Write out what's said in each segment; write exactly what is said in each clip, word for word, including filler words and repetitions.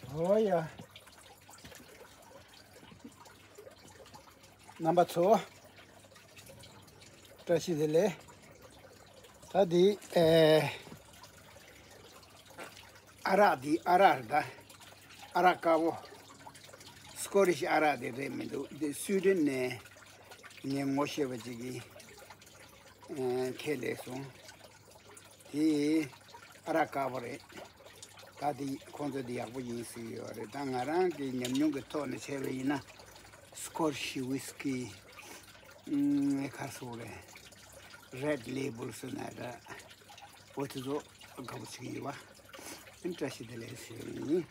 ཨོ་ཡ། རྣམ་པ་ཚོ། བཀྲ་ཤིས་བདེ་ལེགས། ད་འདི་ཨེ། ཨ་རག་འདི་ཨ་རག་རེད་ད། ཨ་རག་དཀར་པོ། སི་ཀོ་ཊིཤ་ཨ་རག་དེ་རེད་མི་འདུག་འདི་སུའི་ཌེན་ནས་ངས་ངོ་ཤེས་པ་ཅིག་གིས་ཨེ། ཁས་ལེན་སོང་། དེ་ཨ་རག་དཀར་པོ་རེད། ད་དེ་ཁོང་ཚོ་དེ་ཡག་པོ་ཡིན་ཟེར་གྱི་ཡོད་རེད། ད་ང་རང་གི་ཉམས་མྱོང་གི་ཐོག་ནས་བྱས་པ་ཡིན་ན། སི་ཀོ་ཊིཤ་ཝི་སི་ཀི། ཨུམ། ག་རེ་ཟེར་དགོས་རེད། རེད་ལེ་བལ་ཟེར་ན་འདྲ། འོ་དེ་ཚོ་དགའ་པོ་བྱེད་ཀྱི་ཡོད་པ། བཀྲ་ཤིས་བདེ་ལེགས་ཞུ་ཡིན།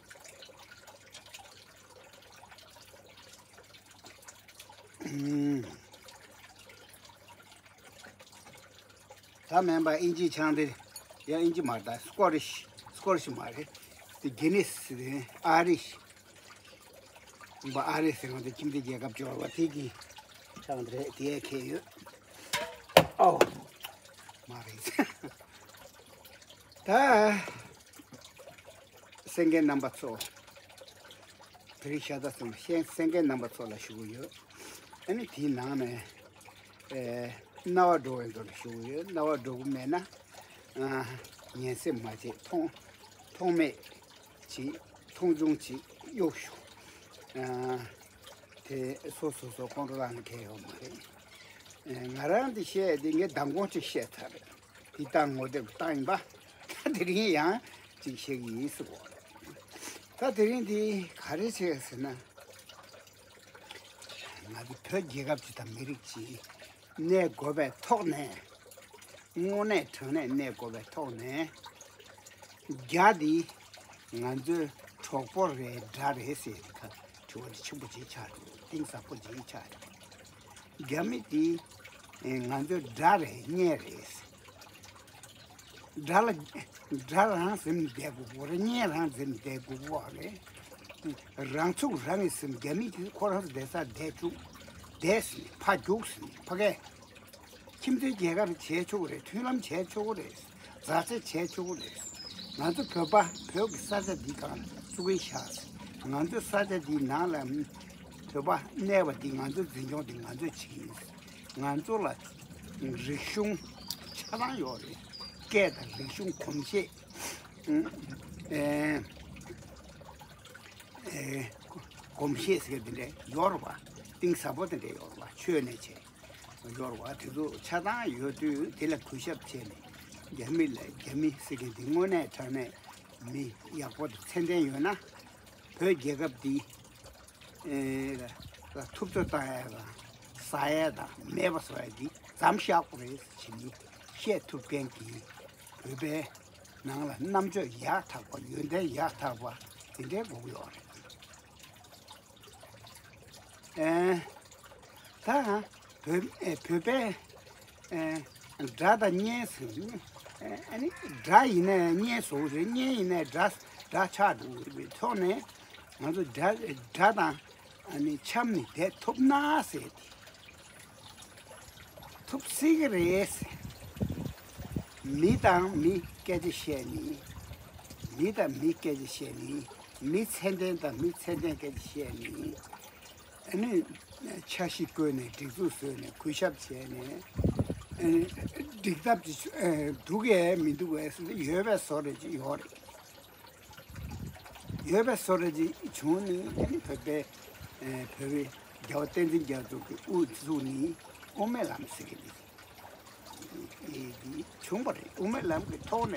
ཨུམ། ད་མིན་པ་ཨིན་ཇི་ཆང་དེ། ཡ་ཨིན་ཇི་མ་རེད་ད། སི་ཀོ་ཊིཤ། སི་ཀོ་ཊིཤ་མ་རེད། དེ་གྷི་ནི་སི་རེད། ཨ་རི་ཤི། མིན་པ་ཨ་རི་ཟེར་བ་དེ་ཁྱིམ་མཚེས་རྒྱལ་ཁབ་འབྱོར་བ་དེ་གི་ཆང་དེ་རེད། དེ་ཡ་ཁེལ་ཡོད། ཨོ། མ་རེད། ད། གསན་མཁན་རྣམ་པ་ཚོ། དེ་རིང་ཤ་སྟག་ཚང་མ་གསན་མཁན་རྣམ་པ་ཚོ་ལ་ཞུ་གི་ཡོད། ཨ་ནི་དེའི་ནང་ནས་ཨེ། རྣ་བ་འགྲོ་བའི་མདོ་ལ་ཞུ་གི་ཡོད། རྣ་བ་འགྲོ་གི་མེད་ན་ཨ། ཉན་སེམས་མ་བྱེད། མཐོང་མཐོང་མེད་བྱེད། མཐོང་ཆུང་བྱེད། གཡོག་ཞུ། ཨ། དེ་སོ་སོ་སོ་ཁོང་ཁྲོ་ལངས་ནས་ཁེལ་ཡོད་མ་རེད། ཨེ། ང་རང་འདི་བཤད་དེ་ངས་མདང་དགོང་ཅིག་བཤད་ཚར་རེད། འདི་ད་ངོ་དེབ་བཏང་ཡིན་པ། ད་དེ་རིང་ཡང་ཅིག་བཤད་ཀྱི་ཡིན་ཟེར་གོ། ད་དེ་རིང་འདི་ག་རེ་བྱས་ཟེར་ན། ང་ཚོ་བོད་རྒྱལ་ཁབ་ཅིག་དང་མི་རིགས་ཅིག་གནས་དགོས་པའི་ཐོག་ནས། དངོས་གནས་དྲང་གནས་གནས་དགོས་པའི་ཐོག་ནས། རྒྱ་འདི་ང་ཚོའི་གྲོགས་པོ་རེད་དགྲ་རེད་ཟེར་ཏེ་ཁ་དྲི་བ་འདི་ཆེན་པོ་ཅིག་ཆགས་འདུག་གཏིང་ཟབ་པོ་ཅིག་ཆགས་འདུག་རྒྱ་མི་འདི་ང་ཚོའི་དགྲ་རེད་གཉེན་རེད། དགྲ་ལ་དགྲ་རང་འཛེམ་བསྡད་དགོས་པོ་རེད། གཉེན་རང་འཛེམ་བསྡད་དགོས་པོ་རེད། རང་ཚུགས་རང་གིས་ཟིན། རྒྱ་མི་གིས་ཁོ་རང་ཚོ་བསྡད་ས་བསྡད་བཅུག་བསྡད་ཟིན། ཕར་རྒྱུགས་ཟིན། ཕ་གས། ཁྱིམ་མཚེས་རྒྱལ་ཁབ་བྱས་ཆོག་གི་རེད། མཐུན་ལམ་བྱས་ཆོག་གི་རེད། མཛའ་བརྩེ་བྱས་ཆོག་གི་རེད། ང་ཚོ་བོད་པ་བོད་ཀྱི་ས་ཆ་འདི་སྒང་ལ་བཙུགས་ཀྱིན་བཞག་ང་ཚོའི་ས་ཆ་འདིའི་ནང་ལ་བོད་པ་གནས་པ་འདི་ང་ཚོའི་འཛིན་སྐྱོང་འདི་ང་ཚོས་བྱེད་ཀྱི་ཡིན། ང་ཚོ་ལ་རིག་གཞུང་ཆ་ཚང་ཡོད་རེད། སྐད་དང་རིག་གཞུང་གོམས་གཤིས། ཨེ། ཨེ། གོམས་གཤིས་ཟེར་མཁན་དེ་འདྲ་ཡོད་རེད་པ། གཏིང་ཟབ་པོ་དེ་འདྲ་ཡོད་རེད་པ། ཆོས་ནས་བྱས། ཡོད་རེད་པ། དེ་ཚོ་ཆ་ཚང་ཡོད་དུས་དེ་ལ་གུས་ཞབས་བྱས་ནས། རྒྱ་མི་ལ་རྒྱ་མི་ཟེར་མཁན་དེ་དངོས་གནས་དྲང་གནས་མི་ཡག་པོ་དང་ཚད་ལྡན་ཡོད་ན། བོད་རྒྱལ་ཁབ་འདི་ཨེ། ལ་ཐུབ་ཚོད་བཏང་ཡ་དང་ཟ་ཡ་དང་མེད་པ་བཟོ་ཡ་འདི་མཚམས་བཞག་དགོས་རེད་ཟེར་ནས་བཤད་ཐུབ་མཁན་གྱི་བོད་པའི་ནང་ལ་རྣམ་དཔྱོད་ཡག་དག་པ། ཡོན་ཏན་ཡག་དག་པ་དེ་འདྲའི་དགོས་ཀྱི་ཡོད་རེད། ཨེ། ད་བོད་ཨེ། བོད་པའི་ཨེ། དགྲ་དང་གཉེན་ཟེར་ནས། ཨེ། ཨ་ནི་དགྲ་ཡིན་ནའི་གཉེན་བཟོ་གི་རེད། གཉེན་ཡིན་ནའི་དགྲ་དགྲ་ཆགས་འགྲོ་གི་རེད་པའི་ཐོག་ནས། ང་ཚོ་དགྲ་དགྲ་དང་ཨ་ནི་འཆམ་ནས་བསྡད་ཐུབ་ན་ཟེར་ཏེ། ཐུབ་སྲིད་ཀྱི་རེད། མི་དང་མི་སྐད་ཆ་བཤད་ནས། མི་དང་མི་སྐད་ཆ་བཤད་ནས། མི་ཚད་ལྡན་དང་མི་ཚད་ལྡན་སྐད་ཆ་བཤད་ནས། ཨ་ནི་འཆར་གཞི་བཀོད་ནས། སྒྲིག་འཛུགས་བཟོས་ནས། གུས་ཞབས་བྱས་ནས། ཨ་ནི་འགྲིག་ཐབས་ཅིག་ཨ། འདུག་གས་མི་འདུག་གས་ཟེར་ན། ཡོད་པའི་བཟོ་འདྲ་ཅིག་ཡོད་རེད། ཡོད་པའི་བཟོ་འདྲ་ཅིག་བྱུང་ནས། ཨ་ནི་བོད་པའི་ཨ། བོད་པའི་རྒྱལ་བ་བསྟན་འཛིན་རྒྱ་མཚོ་གིས་དབུ་བཙུགས་ནས་དབུ་མའི་ལམ་ཟེར་གྱི་འདི་བྱུང་བ་རེད། དབུ་མའི་ལམ་གྱི་ཐོག་ནས་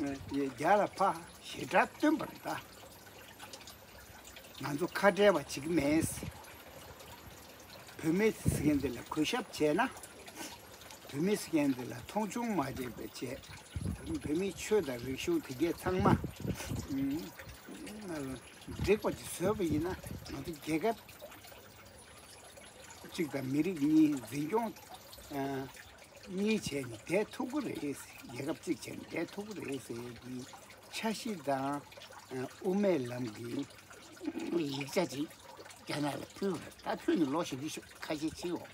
ཨ། རྒྱ་ལ་ཕར་ཞེ་དྲག་བཏོན་པ་རེད་ད། ང་ཚོ་ཁ་བྲལ་བ་བྱེད་ཀྱི་མེད། བོད་མི་ཟེར་མཁན་དེ་ལ་གུས་ཞབས་བྱས་ན། བོད་མི་ཟེར་མཁན་དེ་ལ་མཐོང་ཆུང་མ་བྱེད་པ་བྱས། བོད་མིའི་ཆོས་དང་རིག་གཞུང་དེ་གས་ཚང་མ་འགྲིག་པ་ཅིག་བཟོས་པ་ཡིན་ན། ང་ཚོ་རྒྱལ་ཁབ་གཅིག་དང་མི་རིགས་གཉིས་འཛིན་སྐྱོང་ཨ། གཉིས་བྱས་ནས་བསྡད་ཐུབ་ཀྱི་རེད། རྒྱལ་ཁབ་གཅིག་བྱས་ནས་བསྡད་ཐུབ་ཀྱི་རེད་ཟེར་གྱི་འཆར་གཞི་དང་ཨ། དབུ་མའི་ལམ་གྱི་ཡིག་ཆ་ཅིག་རྒྱ་ནག་ལ་ཕུལ་བ་རེད། ད་ཕུལ་ནས་ལོ་བཞི་བཅུ་ཞིག་ཁ་ཤས་ཕྱིན་འོང་།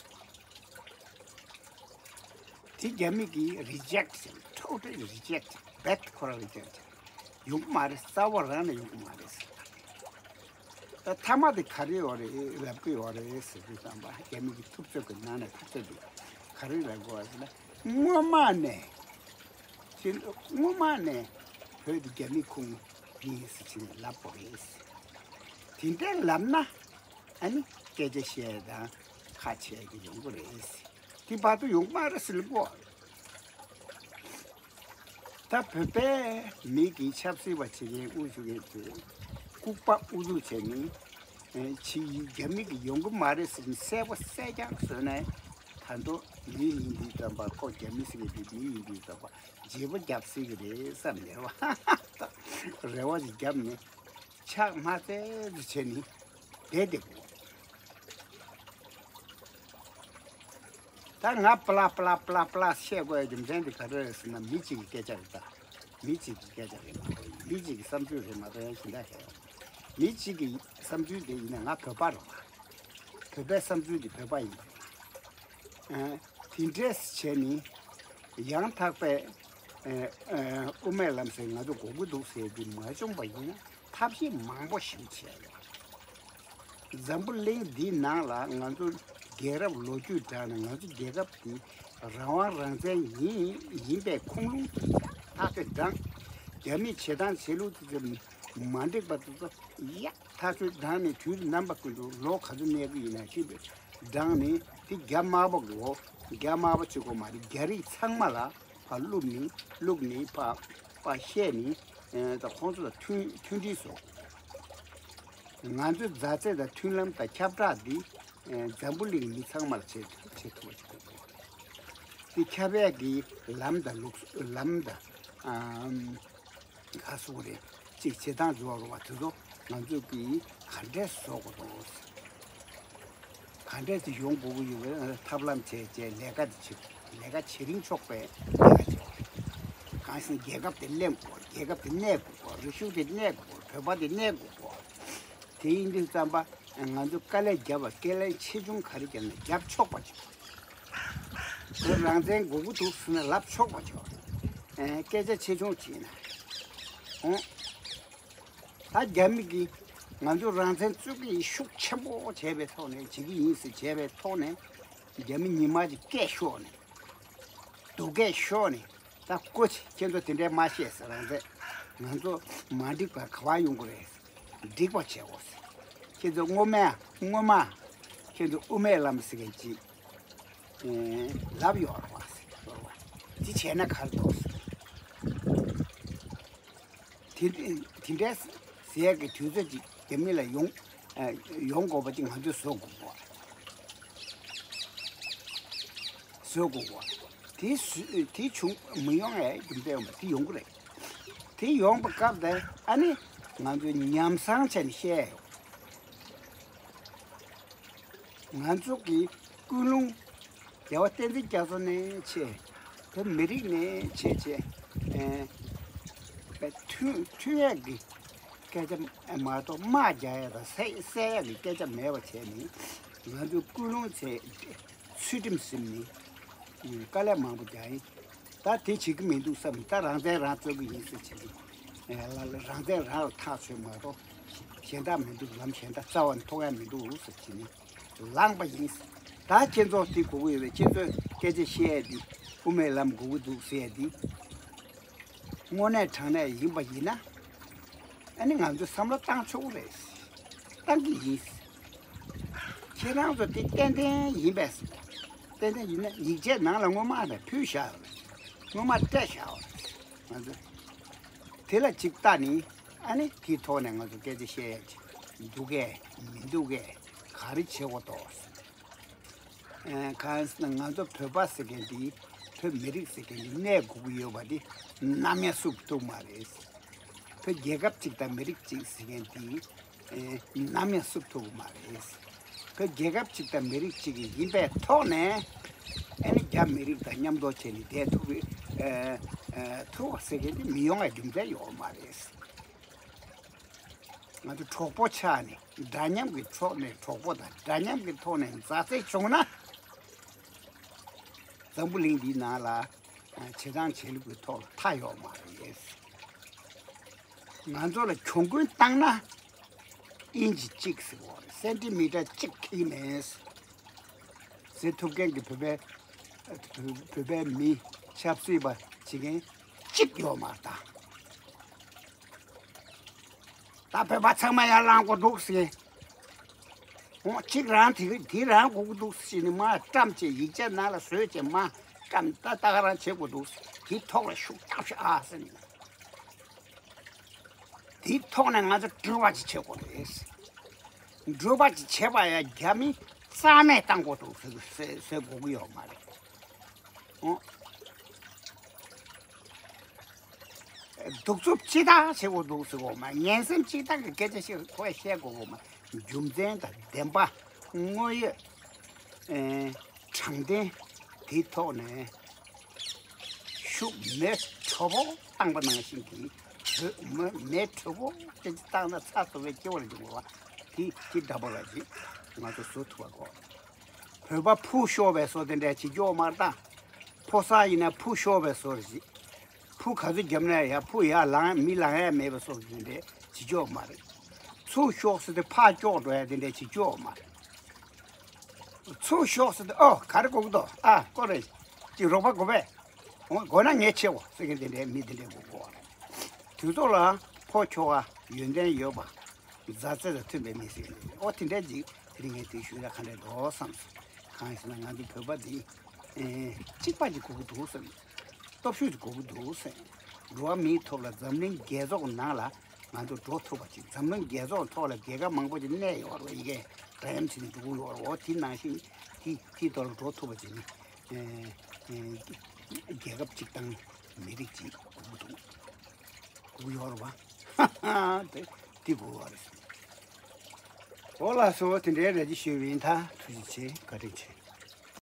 དེ་རྒྱ་མི་གིས་རི་ཇེག་ཊི་བྱས། ཊོ་ཊལ་རི་ཇེག་ཊི། རྦད་ཁོ་རང་རི་ཇེག་ཊི་བྱས། ཡོང་གི་མ་རེད། རྩ་བ་རང་ནས་ཡོང་གི་མ་རེད། ད་མཐའ་མ་དེ་ག་རེ་ཡོད་རེད་ལབ་ཀྱི་ཡོད་རེད་ཟེར་དུས་ཙམ་པ་རྒྱ་མི་གི་ཐུབ་ཚོད་ཀྱི་ནང་ནས་ཐུབ་ཚོད་དེ་ག་རེ་ལབ་དགོས་ཟེར་ན། སྔོན་མ་ནས་ཅི་སྔོན་མ་ནས་བོད་དེ་རྒྱ་མི་ཁོངས་ཡིན་ཟེར་ཅི་ནས་ལབ་དགོས་རེད་ཟེར། དེ་འདྲ་ལབ་ན་ཨ་ནི་སྐད་ཆ་བཤད་དང་ཁ་ཆེ་གི་ཡོང་གི་རེད་ཟེར། དེ་བར་དུ་ཡོང་མ་རེད་ཟེར་ལབ་དགོས། ད་བོད་པའི་མི་གི་ཆབ་སྲིད་པ་བྱེད་མཁན་དབུ་བཞུགས་མཁན་ཚོས་ལྐུགས་པ་ཨུ་ཚུགས་བྱས་ནས་ཕྱི་ཡི་རྒྱ་མི་གི་ཡོང་གི་མ་རེད་ཟེར་ནས་གསལ་པོ་གསལ་རྐྱང་བཟོས་ནས། ད་དུང་མི་ཡིན་དུས་ཙམ་པ་ཁོ་རྒྱ་མི་ཟེར་མཁན་དེ་མི་ཡིན་དུས་ཙམ་པ་བརྗེ་པོ་རྒྱབ་སྲིད་ཀྱི་རེད་བསམ་ནས་རེ་བ་ཞིག་བརྒྱབ་ནས་ཕྱག་མ་ཚད་ཚོད་བྱས་ནས་བསྡད་བསྡད་དགོས། ད་ང་པླ་པླ་པླ་པླ་བཤད་དགོས་ཡ་རྒྱུ་མཚན་དེ་ག་རེ་རེད་ཟེར་ན། མི་གཅིག་གི་སྐད་ཆ་རེད་ད། མི་གཅིག་གི་སྐད་ཆ་རེད་མ་གཏོགས། མི་གཅིག་གི་བསམ་ཚུལ་རེད་མ་གཏོགས་ཡང་གཞན་དག་གས། མི་གཅིག་གི་བསམ་ཚུལ་དེ་ཡིན་ན་ང་བོད་པ་རེད་པ། བོད་པའི་བསམ་ཚུལ་དེ་བོད་པ་ཡིན་པ། ཨ། དེ་འདྲས་བྱས་ནས་ཡང་དག་པའི་ཨ་ཨ་དབུ་མའི་ལམ་ཟེར་ང་ཚོ་དགོས་ཀྱི་འདུག་ཟེར་དུས་མ་བྱུང་པ་ཡིན་ན། ཐབས་ཤེས་མང་པོ་ཞིག་བྱས་ཡོད། འཛམ་བུ་གླིང་འདིའི་ནང་ལ་ང་ཚོ་རྒྱལ་རབས་ལོ་རྒྱུས་དྲངས་ནས་ང་ཚོ་རྒྱལ་ཁབ་འདི་རང་དབང་རང་བཙན་ཡིན་ཡིན་པའི་ཁུངས་ལུང་ཐག་ཆོད་དྲངས། རྒྱ་མིས་བྱེད་སྟངས་བྱེད་ལུགས་དེ་ཚོ་མ་འགྲིག་པ་དེ་ཚོ་ཡག་ཐག་ཆོད་དྲངས་ནས་དུས་རྣམ་པ་ཀུན་ཏུ་ལོ་ག་ཚོད་གནས་ཀྱི་ཡིན་ན་ཤེས་པའི་དྲངས་ནས། དེ་རྒྱ་དམར་པོ་གི་འོ་རྒྱ་དམར་པོ་གཅིག་པོ་མ་རེད། རྒྱ་རིགས་ཚང་མ་ལ་ཕར་བླུགས་ནས་བླུགས་ནས་ཕར་ཕར་བཤད་ནས། ཨེ། ད་ཁོང་ཚོ་ལ་མཐུན་མཐུན་སྒྲིལ་བཟོ། ང་ཚོའི་མཛའ་བརྩེ་དང་མཐུན་ལམ་དང་ཁྱབ་བསྒྲགས་འདི་ཨེ་འཛམ་བུ་གླིང་མི་ཚང་མར་བྱེད་བྱེད་ཐུབ་པ་ཞིག་དགོས། དེ་ཁྱབ་ཡས་ཀྱི་ལམ་དང་ལུགས་ལམ་དང་ཨམ་ག་སུ་རེད། ཅིག་བྱེད་སྟངས་འཛུལ་བ་རུང་བ་དེ་ཚོ་ང་ཚོས་ཀྱིས་ག་འདྲས་བཟོ་དགོས་འདུག་ག་འདྲས་དེ་ཡོང་དགོས་ཀྱི་ཡོད་པའི་ཐབས་ལམ་བྱས་བྱས་ལས་ཀ་དེ་བྱེད་དགོས། ལས་ཀ་བྱེད་རིན་ཆོག་པའི་ལས་ཀ་བྱེད་དགོས་རེད། གང་ཞིག་རྒྱལ་ཁབ་དེ་ལེན་དགོས། རྒྱལ་ཁབ་དེ་གནས་དགོས། རིག་གཞུང་དེ་གནས་དགོས། བོད་པ་དེ་གནས་དགོས། དེ་ཡིན་དུས་ཙམ་པ་ང་ཚོས་དཀའ་ལས་བརྒྱབ་པ། དཀའ་ལས་ཆེ་ཆུང་ག་རེ་བརྒྱབ་ན་རྒྱབ་ཆོག་པ་བྱེད་དགོས། བོད་རང་བཙན་དགོས་ཀྱི་འདུག་ཟེར་ན་ལབ་ཆོག་པ་བྱེད་དགོས། ཨེ། སྐད་ཆ་ཆེ་ཆུང་བྱས་ན། ཨོ། ད་རྒྱ་མི་གིས་ང་ཚོ་རང་བཙན་རྩོད་ཀྱི་ཡིན་ཤུགས་ཆེན་པོ་བྱས་པའི་ཐོག་ནས། བྱེད་ཀྱི་ཡིན་ཟེར་བྱས་པའི་ཐོག་ནས། རྒྱ་མི་ཉི་མ་གཅིག་སྐད་ཤོར་ནས། སྡུག་སྐད་ཤོར་ནས། ད་སྐུ་མཁྱེན་ཚོ་དེ་འདྲའི་མ་བཤད་ཟེར། རང་བཙན་ང་ཚོ་མ་འགྲིག་པ་ག་པར་ཡོང་གི་རེད། འགྲིག་པ་བྱེད་དགོས་ཟེར། ཁྱེད་ཚོ་སྔོན་མ་སྔོན་མ་ཁྱེད་ཚོ་དབུ་མའི་ལམ་ཟེར་མཁན་ཅིག་ལབ་ཡོད་རེད་པ་ཟེར། ཡོད་རེད་པ། དེ་བྱས་ན་ག་རེ་འདུག་ཟེར། དེ་དེ་འདྲའི་ཟེར་གྱི་དུས་ཚོད་ཅིག་རྒྱ་མི་ལ་ཡོང་ཡོང་དགོས་པ་ཅིག་ང་ཚོས་བཟོ་དགོས་པ། བཟོ་དགོས་པ། དེ་བཟོ་དེ་བྱུང་མི་ཡོང་ཡའི་རྒྱུ་མཚན་ཡོད་པ་དེ་ཡོང་གི་རེད། དེ་ཡོང་པའི་སྐབས་དེ་ཨ་ནི་ང་ཚོས་ཉམས་བཟང་བྱས་ནས་བཤད་ཡ་ཡོད། ང་ཚོ་གི་ཀུན་སློང་རྒྱལ་བ་བསྟན་འཛིན་རྒྱ་མཚོ་ནས་བྱས། བོད་མི་རིགས་ནས་བྱས་བྱས། ཨེ། མཐུན་མཐུན་ཡས་ཀྱི་སྐད་ཆ་མ་གཏོགས་དམག་རྒྱག་ཡས་དང་བསད་བསད་ཡས་ཀྱི་སྐད་ཆ་མེད་པ་བྱས་ནས། ང་ཚོའི་ཀུན་སློང་བྱས། ཚུལ་ཁྲིམས་ཟིན་ནས་དཀའ་ལས་མང་པོ་རྒྱག་ཡིན། ད་དེ་བྱེད་ཀྱི་མི་འདུག་བསམ། ད་རང་བཙན་རང་རྩོད་ཀྱི་ཡིན་ཟེར་བྱེད་ཀྱི། ཨེ། ལ་ལ་རང་བཙན་རང་ལ་ཐག་ཆོད་མ་གཏོགས་གཞན་དག་མི་འདུག་ལམ་གཞན་དག་རྩ་བ་ནས་ཐོབ་ཡ་མི་འདུག་ཟེར་བྱས་ནས་ལངས་པ་ཡིན། ད་ཁྱེད་ཚོ་དེ་དགོས་ཀྱི་ཡོད་པས། ཁྱེད་ཚོས་སྐད་ཆ་བཤད་ཡ་འདི། དབུ་མའི་ལམ་དགོས་ཀྱི་འདུག་ཟེར་ཡ་འདི། དངོས་གནས་དྲང་གནས་ཡིན་པ་ཡིན་ན། ཨ་ནི་ང་ཚོས་བསམ་བློ་བཏང་ཆོག་གི་རེད། བཏང་གི་ཡིན། ཁྱེད་རང་ཚོ་དེ་ཏན་ཏན་ཡིན་པས། ཏན་ཏན་ཡིན་ན་ཡིག་ཆའི་ནང་ལ་སྔོན་མ་ནས་ཕུལ་བཞག་ཡོད་རེད། སྔོན་མ་སྤྲད་བཞག་ཡོད་རེད། ང་ཚོས་དེ་ལ་གཅིག་ལྟ་ནི། ཨ་ནི་དེའི་ཐོག་ནས་ང་ཚོ་སྐད་ཆ་བཤད་ཡ་ཅིག་འདུག་གས་མི་འདུག་གས། ག་རེ་བྱེད་དགོས་འདུག། ཨེ། གང་ཡིན་ཟེར་ན་ང་ཚོ་བོད་པ་ཟེར་མཁན་འདི། བོད་མི་རིགས་ཟེར་མཁན་འདི་གནས་དགོས་ཀྱི་ཡོད་པ་འདི་ནམ་ཡང་བསུབ་ཐུབ་མ་རེད། བོད་རྒྱལ་ཁབ་ཅིག་དང་མི་རིགས་ཅིག་ཟེར་མཁན་འདི། ཨེ། ནམ་ཡང་བསུབ་ཐུབ་ཀྱི་མ་རེད། བོད་རྒྱལ་ཁབ་ཅིག་དང་མི་རིགས་ཅིག་ཡིན་པའི་ཐོག་ནས། ཨ་ནི་རྒྱ་མི་རིགས་དང་མཉམ་དུ་བྱས་ནས་བསྡད་ཐུབ་པའི། ཨེ། ཨེ། ཐུབ་པ་ཟེར་མཁན་འདི་མི་ཡོང་བའི་རྒྱུ་མཚན་ཡོད་མ་རེད། ང་ཚོ་གྲོགས་པོ་ཆགས་ནས། འདྲ་མཉམ་གྱི་ཐོག་ནས་གྲོགས་པོ་དང་འདྲ་མཉམ་གྱི་ཐོག་ནས་མཛའ་བརྩེ་བྱུང་ན། འཛམ་བུ་གླིང་འདིའི་ནང་ལ་བྱེད་སྟངས་བྱེད་ལུགས་ཀྱི་ཐོག་ལ་མཐའ་ཡོད་མ་རེད། ང་ཚོ་ལ་གྱོང་གུན་བཏང་ན། ཨིན་ཅི་གཅིག་ཟེར་བ་རེད། སེན་ཏི་མི་ཊར་གཅིག་ཁེལ་མེད་ཟེར་ཐུབ་མཁན་གྱི་བོད་པའི་བོད་པའི་མི་ཆབ་སྲིད་པ་བྱེད་མཁན་གཅིག་ཡོད་མ་རེད་ད། ད་བོད་པ་ཚང་མ་ཡར་ལངས་དགོས་འདུག་ཟེར། འོ་གཅིག་རང་དེ་དེ་རང་དགོས་ཀྱི་འདུག་ཟེར་ནས་མར་བཀྲམ་བྱས་ཡིག་ཆ་ནང་ལ་བཟོས་བྱས་མར་བཀྲམ་ད་ད་ག་རང་བྱེད་དགོས་འདུག་ཟེར། དེའི་ཐོག་ལ་ཤུགས་རྒྱབ་ཤིག་ཨ་ཟེར་ནས། དེའི་ཐོག་ནས་ང་ཚོ་དྲི་བ་ཅིག་བྱེད་དགོས་རེད། དྲི་བ་ཅིག་བྱེད་པ་ཡང་རྒྱ་མི་རྩ་མེད་བཏང་དགོས་འདུག་ཟེར་ཟེར་ཟེར་དགོས་ཀྱི་ཡོད་མ་རེད། འོ། གདུག་རྩུབ་ཅི་ལྟར་བྱེད་དགོས་འདུག་ཟེར་དགོས་མ། ངན་སེམས་ཅི་ལྟར་གྱི་སྐད་ཆ་ཞིག་ཁོས་བཤད་དགོས་དགོས་མ། རྒྱུ་མཚན་དང་བདེན་པ་དངོས་ཡོད་ཨེ་དྲང་བདེན་དེའི་ཐོག་ནས་ཤུགས་མེ་དྲོ་པོ་བཏང་པ་ནང་བཞིན་གྱི་བོད་མི་མེ་དྲོ་པོ་སྐད་ཆ་བཏང་ན་ཚ་ཚ་བའི་སྐྱེ་བར་འགྱུར་བ་དེ་དེ་འདྲ་པོ་ལ་ཅིག་ང་ཚོ་བཟོ་ཐུབ་པ་དགོས། བོད་པ་ཕུ་ཤོར་བའི་བཟོ་དེ་འདྲ་བྱེད་རྒྱུ་མ་རེད་ད། ཕོ་གསར་ཡིན་ན་ཕུ་ཤོར་བའི་བཟོ་རེད། ཕུ་ག་ཚོད་བརྒྱབ་ན་ཡང་ཕུ་ཡར་ལངས་མི་ལངས་ཡ་མེད་པའི་བཟོ་དེ་འདྲ་བྱེད་རྒྱུ་མ་རེད། ཚུར་ཤོག་ཟེར་ཏེ་ཕར་ཀྱོག་འགྲོ་ཡ་དེ་འདྲ་བྱེད་རྒྱུ་མ་རེད། ཚུར་ཤོག་ཟེར་ཏེ་ཨོ་ག་རེ་དགོས་ཀྱི་འདུག་ཨ་ཀོ་རེ་ཅིག་རོགས་པ་དགོས་པས། འོ་དགོས་ན་ངས་བྱེད་འོ་ཟེར་མཁན་དེ་འདྲའི་མི་དེ་འདྲའི་དགོས་དགོས་པ་རེད། དུས་ཐོག་ལ་ཕོ་ཁྱོ་ག་ཡོན་ཏན་ཡོད་པ། མཛའ་བརྩེ་དང་མཐུན་པའི་མི་ཞིག་རེད། ཨོ་དེ་འདྲ་ཅིག་དེ་རིང་ངས་དེ་ཞུས་ན་ག་འདྲ་འདུག་བསམ་སོང་། གང་ཡིན་ཟེར་ན་ང་ཚོ་བོད་པ་འདི་ཨེ་གཅིག་པ་ཅིག་དགོས་ཀྱི་འདུག་བསམ། སྟོབས་ཤུགས་ཅིག་དགོས་ཀྱི་འདུག་བསམ། འགྲོ་བ་མིའི་ཐོག་ལ་འཛམ་གླིང་རྒྱལ་ཚོགས་ནང་ལ་ང་ཚོ་འགྲོ་ཐུབ་པ་ཅིག་འཛམ་གླིང་རྒྱལ་ཚོགས་ཐོག་ལ་རྒྱལ་ཁབ་མང་པོ་ཅིག་གནས་ཡོད་རེད་བ། ཡི་གེ་འདྲ་མཉམ་བྱས་ནས་འགྲོ་གི་ཡོད་རེད་བ། དེ་ནང་བཞིན་དེ་དེའི་ཐོག་ལ་འགྲོ་ཐུབ་པ་ཅིག་ནི་ཨེ་ཨེ་རྒྱལ་ཁབ་ཅིག་དང་མི་རིགས་ཅིག་དགོས་ཀྱི་འདུག་དགོས་ཀྱི་ཡོད་རེད་བ། དེ་དེ་དགོས་པ་རེད། འོ་ལགས་སོ། དེ་འདྲའི་རེ་ཅིག་ཞུས་པ་ཡིན། ད་ཐུགས་རྗེ་ཆེ། བཀའ་དྲིན་ཆེ།